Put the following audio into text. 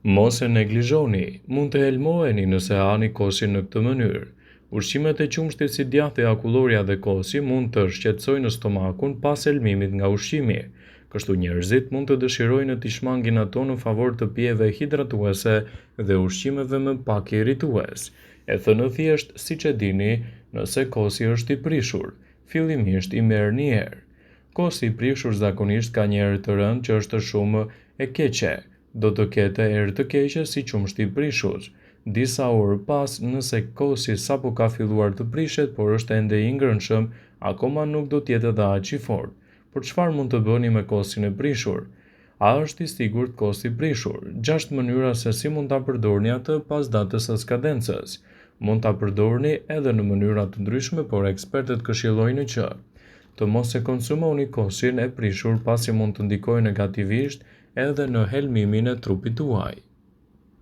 Mos e neglizhoni, mund të helmoheni nëse hani kosin në këtë mënyrë. Ushqimet e qumështit si djathi, akullorja dhe kosi mund të shqetësojnë stomakun pas helmimit nga ushqimi. Kështu njerëzit mund të dëshirojnë t'i shmangin ato në favor të pijeve hidratuese dhe ushqimeve më pak irritues. E thënë thjesht, siç e dini, nëse kosi është i prishur, fillimisht i merrni erë. Kosi i prishur zakonisht ka një erë të rëndë që është shumë e keqe. Do të ketë erë të keqe si qumështi i prishur. Disa orë pas, nëse kosi sapo ka filluar të prishet, por është ende i ngrënshëm, akoma nuk do të jetë edhe aq i fortë. Por çfarë mund të bëni me kosin e prishur? A është i sigurt kosi i prishur? 6 mënyra se si mund ta përdorni atë pas datës së skadencës. Mund ta përdorni edhe në mënyra të ndryshme, por ekspertët këshillojnë që të mos e konsumoni kosin e prishur pasi mund të ndikojë negativisht edhe në helmimin e trupit tuaj.